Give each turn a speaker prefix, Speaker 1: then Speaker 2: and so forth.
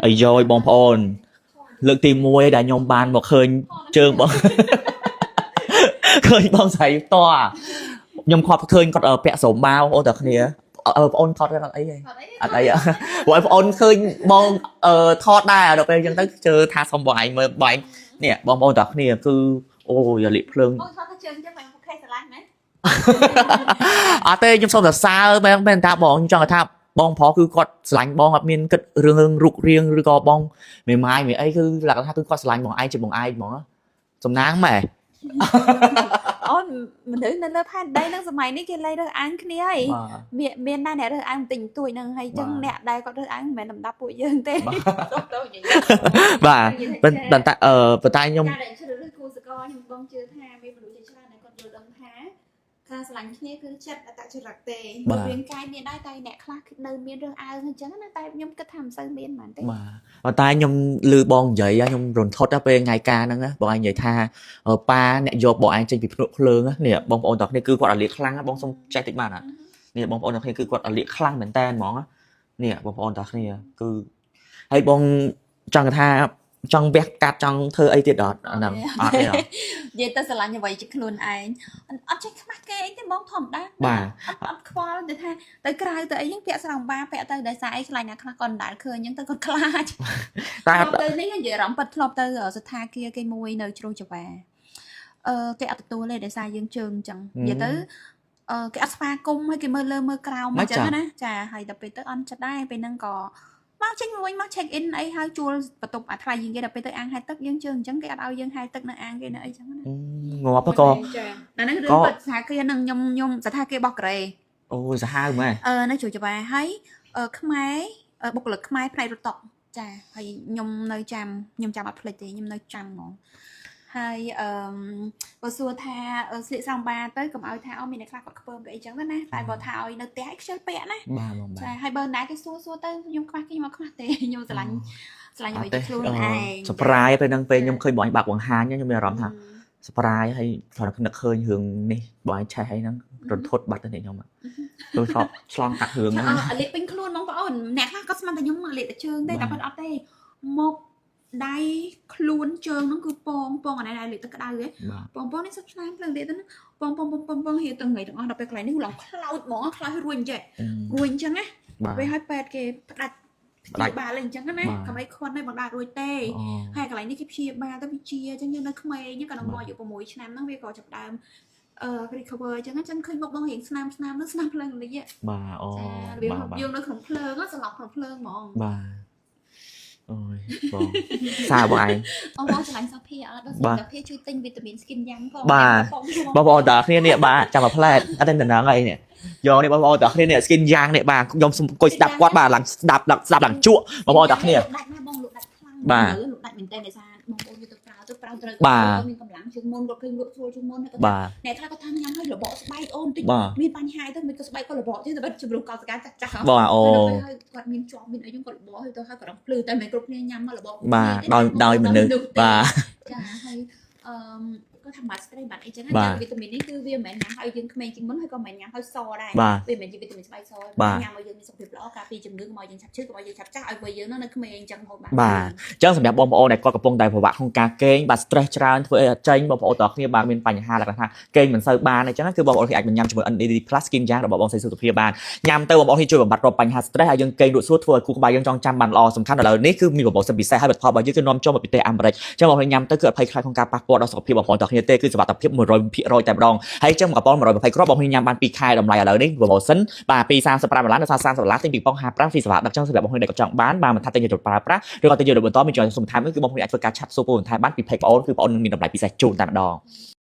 Speaker 1: អាយយបងប្អូន លើកទី1ដែលខ្ញុំបានមកឃើញជើងបង ឃើញបងស្រីផ្ទាល់ខ្ញុំគាត់ឃើញគាត់ពាក់ស្រោមបាវអូនតើគ្នាអឺបងអូនថតអត់អីទេអត់អីព្រោះបងអូនឃើញបងអឺថតដែរដល់ពេលអញ្ចឹងទៅជើថាសុំបងឯងមើលបងឯងនេះបងប្អូនតើគ្នាគឺអូយលាកភ្លើង
Speaker 2: បងថតទៅជើងចឹងបង OK ស្រឡាញ់មែន
Speaker 1: អត់ទេខ្ញុំសូមសរសើរមែនមែនតាបងខ្ញុំចង់ថាបងប្រុសគឺគាត់ស្រឡាញ់បងអត់មានគិតរឿងរូបរាងឬក៏បងមេម៉ាយមេអីគឺលក្ខណៈថាគឺគាត់ស្រឡាញ់បងឯងជាបងឯងហ្មងសំណាងម៉ែ
Speaker 2: អូនមនុស្សនៅលើផែនដីហ្នឹងសម័យនេះគេលែងរើសអើងគ្នាហើយមានមានណាអ្នករើសអើងបន្តិចបន្តួចហ្នឹងហើយចឹងអ្នកដែលគាត់រើសអើងមិនមែនលំដាប់ពួកយើងទេសុំទៅនិយាយ
Speaker 1: បាទប៉ុន្តែអឺប៉ុន្តែខ្ញុំ
Speaker 2: ការដែលជ្រើសរើសគូសកលខ្ញុំបងជឿថាមានមនុស្សជាច្រើនដែលគាត់យល់ដឹងថាការស្រឡាញ់គ្នាគឺចិត្តអត្តចរិតទេរាងកាយមានដែរតែអ្នកខ្លះនៅមានរើសអើងអញ្ចឹងណាតែខ្ញុំគិតថាមិនសូវមានហ្មងទេ
Speaker 1: បាទប៉ុន្តែខ្ញុំឮបងនិយាយខ្ញុំរន្ធត់ពេលថ្ងៃការហ្នឹងបងឯងនិយាយថាប៉ាអ្នកយកបងឯងចេញពីភ្នក់ភ្លើងនេះបងប្អូនទាំងគ្នាគឺគាត់អាលៀកខ្លាំងបងសុំចេះតិចបាននេះបងប្អូនទាំងគ្នាគឺគាត់អាលៀកខ្លាំងមែនតើហ្មងនេះបងប្អូនទាំងគ្នាគឺហើយបងចង់ថាចង់វះកាត់ចង់ធ្វើអីទៀតអត់ហ្នឹងអត់ទេ
Speaker 2: និយាយទៅស្រឡាញ់អ្វីជាខ្លួនឯងអត់ចេះខ្មាស់គេអីទេបងធម្មតា
Speaker 1: បាទ
Speaker 2: អត់ខ្វល់ទៅថាទៅក្រៅទៅអីហ្នឹងពាក់ស្រោមបាពាក់ទៅដោយសារអីខ្លាចណាខ្លះគាត់មិនដែលឃើញអញ្ចឹងទៅគាត់ខ្លាច
Speaker 1: តែ
Speaker 2: ទៅនេះនិយាយអារម្មណ៍ប៉ិតធ្លាប់ទៅស្ថាគារគេមួយនៅជ្រោយចវាអឺគេអត់ទទួលទេដោយសារយើងជើងអញ្ចឹងនិយាយទៅអឺគេអត់ស្វាគមន៍ឲ្យគេមើលលើមើលក្រោមអញ្ចឹងណាចាហើយដល់ពេលទៅអន់ចិត្តដែរពេលហ្នឹងក៏មកចេញវិញមក check in អីហើយជួលបន្ទប់អាថ្លៃជាងគេដល់ពេលទៅអាងហែលទឹកយើងជើងអញ្ចឹងគេអត់ឲ្យយើងហែលទឹកនៅអាងគេនៅអីចឹងណា
Speaker 1: ងាប់ក៏
Speaker 2: ចាអាហ្នឹងរឿងពិតស្ថាគារហ្នឹងខ្ញុំខ្ញុំស្ថាគាររបស់កូរ៉េ
Speaker 1: អូយសាហាវម៉ែ
Speaker 2: អឺនៅជ្រោយចវាហើយខ្មែរបុគ្គលិកខ្មែរផ្នែករត់តុចាហើយខ្ញុំនៅចាំខ្ញុំចាំអត់ភ្លេចទេខ្ញុំនៅចាំហ្មងហើយអឺបើសួរថាស្លៀកស្រោមបាទៅកុំឲ្យថាអូមានអ្នកខ្លះគាត់ខ្ពើមទៅអីចឹងទៅណាតែបើថាឲ្យនៅផ្ទះឲ្យខ្ជិលពាក់ណា
Speaker 1: បាទបងបាទ
Speaker 2: ចាហើយបើណាគេសួរសួរទៅខ្ញុំខ្មាស់គេខ្ញុំអត់ខ្មាស់ទេខ្ញុំស្រឡាញ់ស្រឡាញ់ឲ្យខ្លួនឯង
Speaker 1: សប្រាយពេលហ្នឹងពេលខ្ញុំឃើញបងឯងបាក់បង្ហាញខ្ញុំមានអារម្មណ៍ថាសប្រាយហើយគ្រាន់តែនឹកឃើញរឿងនេះបងឯងឆេះហើយហ្នឹងរន្ធត់បាត់ទៅនេះខ្ញុំដូចធ្លាប់ឆ្លងកាត់រឿងហ្នឹង
Speaker 2: អលៀកពេញខ្លួនបងប្អូនអ្នកខ្លះគាត់ស្មានតែខ្ញុំអលៀកតែជើងទេតែគាត់អត់ទេមកដៃខ្លួនជើងហ្នឹងគឺពងពងអានេះដែរលៀកទៅក្តៅហ៎ពងពងនេះសុទ្ធឆ្លាមភ្លើងលៀកទៅពងពងពងពងពងហៀទៅថ្ងៃទាំងអស់ដល់ពេលកន្លែងនេះឡើងខ្លោចហ្មងខ្លោចរួញចេះរួញអញ្ចឹងណាពេលឲ្យពេទ្យគេផ្ដាច់ព្យាបាលអីអញ្ចឹងណាកុំអីខន់ឲ្យបងដាក់រួចទេហើយកន្លែងនេះគេព្យាបាលទៅវាជាអញ្ចឹងយើងនៅក្មេងកាលនោះមកអាយុ6ឆ្នាំហ្នឹងវាក៏ចាប់ដើមអឺ recover អញ្ចឹងអញ្ចឹងឃើញមុខបងរៀងស្នាមស្នាមហ្នឹងស្នាមភ្លើងលី
Speaker 1: បាទអូ
Speaker 2: ចារបៀបយើងនៅក្នុងភ្លើងសន្លប់ក្នុងភ្លើងហ្មង
Speaker 1: បាទអូយបងសារបងឯង
Speaker 2: អូបងឆ្លាញ់សាភាអត់ដល់សាភាជួយទិញវីតាមីន skin យ៉ាងផង
Speaker 1: បាទបងប្អូនតើគ្នានេះបាទចាំមួយផ្លែតអត់ទេតំណងអីនេះយកនេះបងប្អូនតើគ្នានេះ skin យ៉ាងនេះបាទខ្ញុំសុំអង្គុយស្ដាប់គាត់បាទឡើងស្ដាប់ស្ដាប់ឡើងជក់បងប្អូនតើគ្នា
Speaker 2: ដាច់ណាបងលក់ដាច់ខ្លាំង
Speaker 1: បាទ
Speaker 2: លក់ដាច់មែនតើដោយសារបងប្អូនយកទៅប្រើទៅប្រើត្រូវ
Speaker 1: បាទ
Speaker 2: មានកម្លាំងជាងមុនគាត់ឃើញលក់ស្រួលជាងមុនហើយគាត់
Speaker 1: បាទ
Speaker 2: អ្នកខ្លះគាត់ថាញ៉ាំហើយរបកស្បែកអូនតិច
Speaker 1: បាទ
Speaker 2: មានបញ្ហាទៅមិនក៏ស្បែកគាត់របកទេតែជំរុះកោសិកាចាស់ចាស់
Speaker 1: បាទអូ
Speaker 2: ហើយគាត់មានជាប់មានអីហ្នឹងគាត់របកហើយទៅហើយគាត់រំភ្លឺតែមិនគ្រប់គ្នាញ៉ាំមករបក
Speaker 1: បាទដោយដោយមនុស្សបាទ
Speaker 2: ចាហើយអឺគាត់ថាបាត់ stress បាត់អីចឹង
Speaker 1: បាទ
Speaker 2: ណាវីតាមីននេះគឺវាមិនមែនញ៉ាំឲ្យយើងក្មេងជាងមុនហើយក៏មិនមែនញ៉ាំឲ្យសដែរ
Speaker 1: បាទ
Speaker 2: វាមិនមែនជាវីតាមីនស្បែកស
Speaker 1: បាទ
Speaker 2: ញ៉ាំឲ្យយើងមានសុខភាពល្អការពារជំងឺកុំឲ្យយើងឆាប់ឈឺកុំឲ្យយើងឆាប់ចាស់ឲ្យវ័យយើងនៅក្មេងអញ្ចឹងរហូតបាន
Speaker 1: បាទអញ្ចឹងសម្រាប់បងប្អូនដែលគាត់កំពុងតែពិបាកក្នុងការគេងបាទ stress ច្រើនធ្វើអីអត់ចេញបងប្អូនទាំងអស់គ្នាបាទមានបញ្ហាលក្ខណៈថាគេងមិនសូវបានអញ្ចឹងគឺបងប្អូនគ្នាអាចមកញ៉ាំជាមួយ NAD+ Skin យ៉ាងរបស់បងស្រីសុខភាពបានញ៉ាំទៅបងប្អូនគ្នាជួយបំបត្តិរាល់បញ្ហា stress ឲ្យយើងគេងរួចស្រួលធ្វើឲ្យគូក្បាលយើងចងចាំបានល្អសំខាន់ដល់ឥឡូវនេះគឺមានប្រម៉ូសិនពិសេសហើយផលិតផលរបស់យើងគឺនាំចូលមកពីប្រទេសអាមេរិកអញ្ចឹងបងប្អូនញ៉ាំទៅគឺអត់ភ័យខ្លាចក្នុងការប៉ះពាល់ដល់សុខភាពបងប្អូនទាំងគ្នាទេគឺសុវត្ថិភាព100%តែម្ដងហើយអញ្ចឹងមកកំប៉ុង120គ្រាប់បងប្អូនញ៉ាំបាន2ខែតម្លៃឥឡូវនេះប្រម៉ូសិនបាទពី35ដុល្លារដល់30ដុល្លារទិញពីប៉ុង55ហ្វីសេវាដឹកចឹងសម្រាប់បងប្អូនដែលគាត់ចង់បានបាទមិនថាទិញយកទៅប្រើប្រាស់ឬក៏ទិញយកទៅបន្តមានចំណុចសំខាន់មួយគឺបងប្អូនអាចធ្វើការឆាត់សួរពូបន្ថែមបានពី page បងប្អូនគឺបងប្អូននឹងមានតម្លៃពិសេសជូនតែម្ដង។